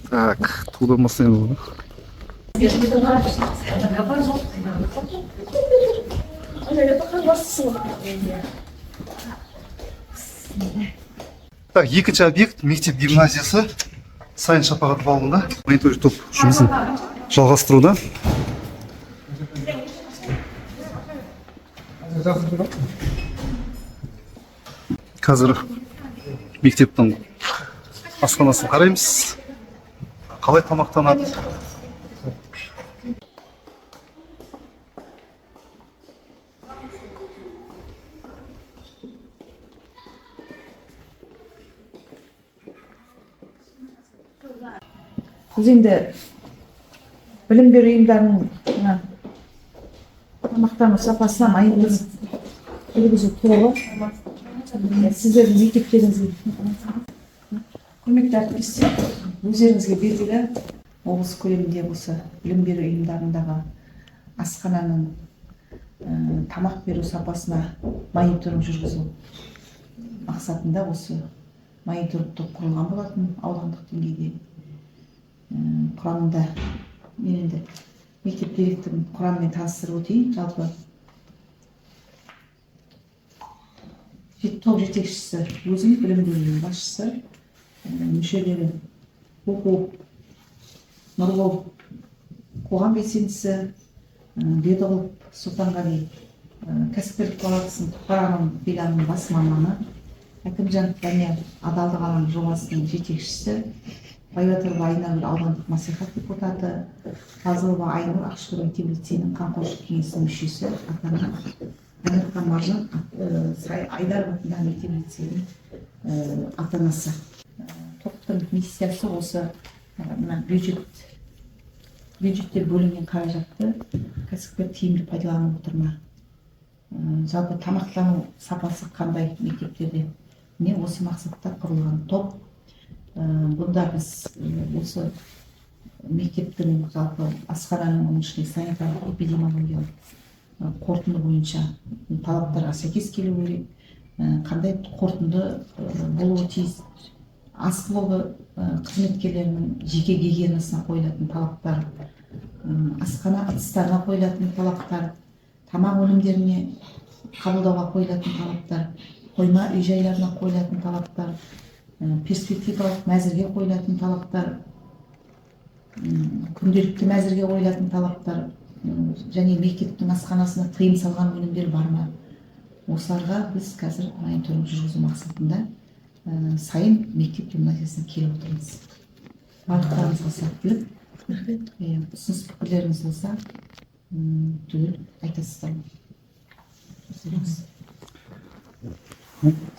Так, тудан бастаймыз ғой. Так, екінші объект мектеп гимназиясы Сайын Шапағатов ауылында мониторинг топ жұмысын жалғастыруда. Қазір мектептің асханасын қараймыз. Қалай тамақтанады? Біз енді білім беру ұйымдарының мына тамақтану сапасына мониторинг жүргізу тобы сіздердің мектептеріңізге, құрметті әріптестер, өздеріңізге белгілі, облыс көлемінде осы білім беру ұйымдарындағы асхананың тамақ беру сапасына мониторинг жүргізу мақсатында осы мониторинг топ құрылған болатын аудандық деңгейде. Құрамында мен енді мектеп директорын құрамымен таныстырып өтейін. Жалпы топ жетекшісі өзім, білім бөлімінің басшысы, мүшелері оқу Нұрбол, қоғам белсендісі, Бердіғұлов Сұлтанғали, кәсіпкерлік палатасының құтқару филиалының бас маманы, Әкімжанов Данияр, адалдық алаңы жобасының жетекшісі, Байбатырова Айнагүл, аудандық мәслихат депутаты, Фазылова Айнұр, Ақшүкір мектеп лицейінің қамқоршылық кеңесінің мүшесі, ата ана, Әмірхан Маржан, Айдаров атындағы мектеп лицейінің ата анасы. Топтың миссиясы осы мына бюджетте бөлінген қаражатты кәсіпкер тиімді пайдаланып отыр ма, жалпы тамақтану сапасы қандай мектептерде, міне осы мақсатта құрылған топ. Бұнда біз осы мектептің жалпы асхананың, оның ішінде санитарлық эпидемиологиялық қорытынды бойынша талаптарға сәйкес келу керек, қандай қорытынды болуы тиіс, ас блогы қызметкерлерінің жеке гигиенасына қойылатын талаптар, асхана ыдыстарына қойылатын талаптар, тамақ өнімдеріне қабылдауға қойылатын талаптар, қойма үй жайларына қойылатын талаптар, перспективалық мәзірге қойылатын талаптар, күнделікті мәзірге қойылатын талаптар, және мектептің асханасына тыйым салған өнімдер бар ма, осыларға біз қазір мониторинг жүргізу мақсатында Сайын мектеп гимназиясына келіп отырмыз. Барлықтарыңызға сәттілік. Рахмет. Иә, ұсыныс пікірлеріңіз болса, түгел айтасыздар.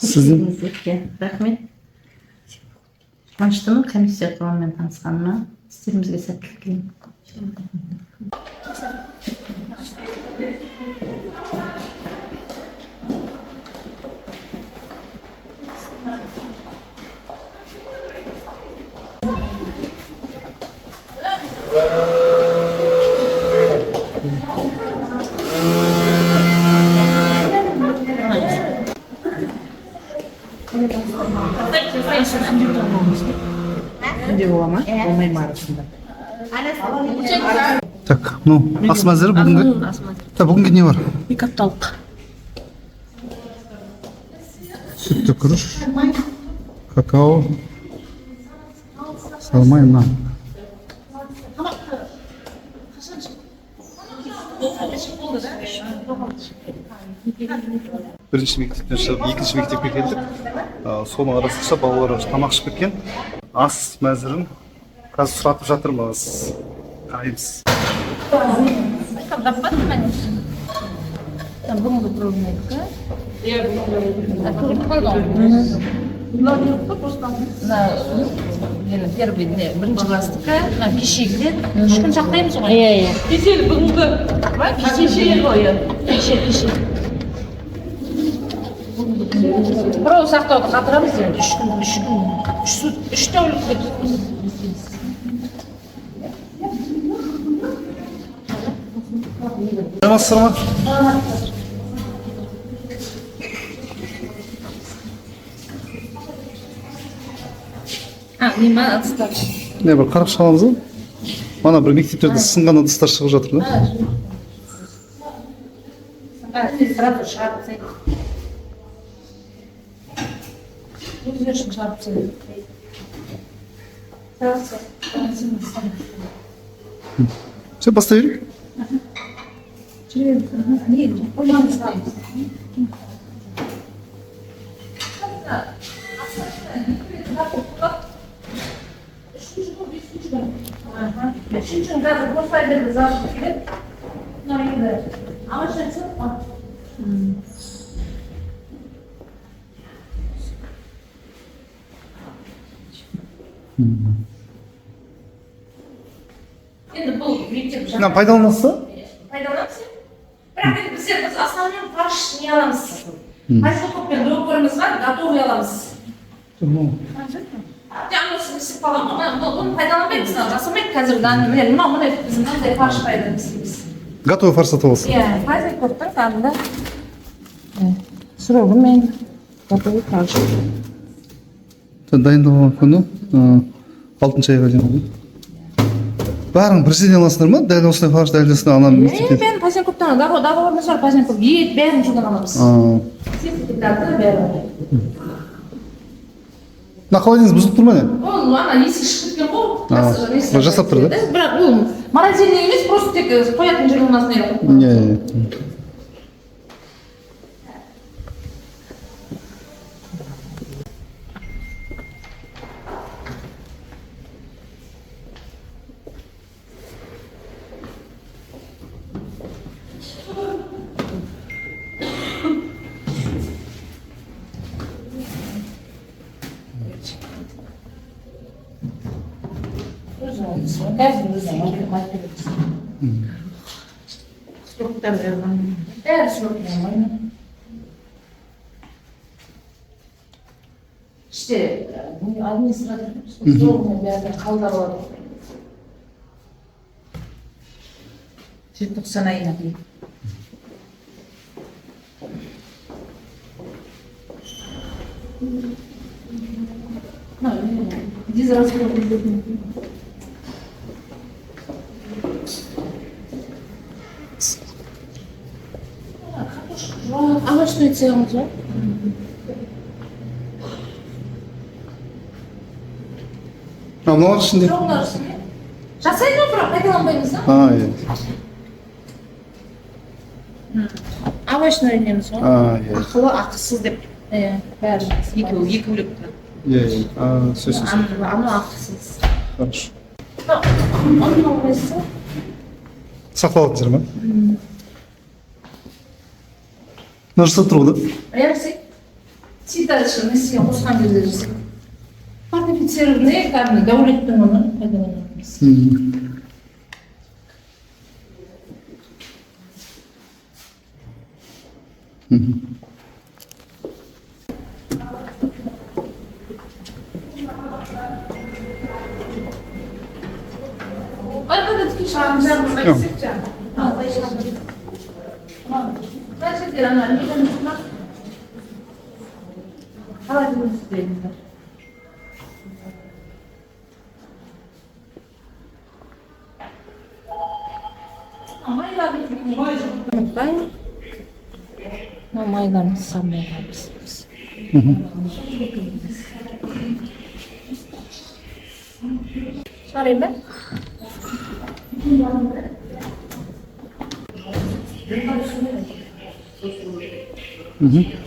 Сіздің Рахмет. Қуаныштымын комиссия құрамымен танысқаныма. Істерімізге сәттілік тілеймін. Күнде бола ма, болмай ма арасында? Так, мынау ас мәзірі бүгінгі. Так, бүгінгі не бар? Екі апталық. Сүтті күріш, какао, сармай, нан. Бірінші мектептен шығып, екінші мектепке келдік. Соның арасында балалар тамақ ішіп кеткен. Ас мәзірін қазір сұратып жатырмыз. Қараймыз. Бүгінгі пробныйдікі. Мына нені, первый не, бірінші класстікі, мына кешегіден 3 күн сақтаймыз ғой. Иә, иә. Кешегі бүгінгі ма? Кеше ғой, иә. Кеше, кеше. Проба сақтауды қатырамыз енді 3 күн, 3 күн, 3 тәулікке істейміз. Саламатсыздар ма? А, не ма, ыдыстар. Не, бір қарап шығамыз ғой. Ана бір мектептерде сынған ыдыстар шығып жатыр да. Сразу шығарып тастайды. Өздері үшін шығарып тастайды. Сразу. Все, бастай берейік. Жүре не қоймаңыз. Үшінші күн, бесінші күн. Үшінші күн қазір қосай завод келеді. Мынау енді ағаш айтса ғой. Енді бұл мектеп Мына пайдаланасыз ба? Пайдаланамыз, бірақ енді біздер біз основной фарш не аламыз, Пазниковпен договорымыз бар, готовый аламыз. Жаңа осы істеп қалған ғой, бұны пайдаланбаймыз, мынау жасамайды қазір данный, міне, мынау, міне, біз мынандай фарш пайда істейміз. Готовый фарш сатып аласыз. Иә, Пазниковтың кәдімгі срогымен готовый фарш. Дайындалған күні 6-айға дейін ғой. Бәрін бір жерден аласыңдар ма? Дәл осындай фарш, дәл осындай ана Е, мектепте. бәрін Пазниковтан, договорымыз бар, Пазников, ет, бәрін содан аламыз. Сертификаты бәрі. Мына холодильник бұзылып тұр ма, не? Ол ана есік шығып кеткен ғой. А, Несі- жасап тұр да? Бірақ ол морозильник емес, просто тек қоятын жер болмасын деп. Не. Өзі қазір өзі айтып береміз. Сроктар бәрі. Бәрі срок нормально. Іште администратор срогымен бәрін қабылдап алады. Желтоқсан айына дейін. Мына дезраствор. Жоқ, овощной цехымыз ғой. А мыналар ішінде? Жоқ, мыналар ішінде. Жасайды ғой, бірақ пайдаланбаймыз да. А, иә. Овощной неміз ғой. А, иә. Ақылы, ақысыз деп Иә, бәрі. Екеуі екі бөлек тұрады. Иә, иә. А, все, все, все. Анау ақысыз. Хорошо. Мынау қайсысы? Сақталатын жер ма? Мына жасап тұр ғой да? Иә, жасайды. Сита несіне қосқан кезде жасайды. Фортифицированный, кәдімгі Дәулеттің ұны пайдаланамыз. Ай, қандай Жоқ. Мына жерде ана неден мына қалай жұмыс істейміз? Майларды ұмытпай, мына майларын салмай пісіреміз. Шығарайын ба?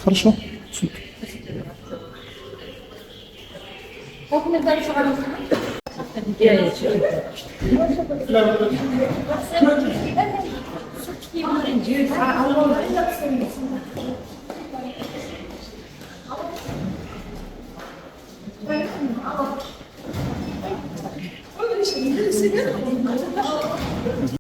Хорошо. Түсінікті. Документтарды шығарамыз ба? Иә, иә.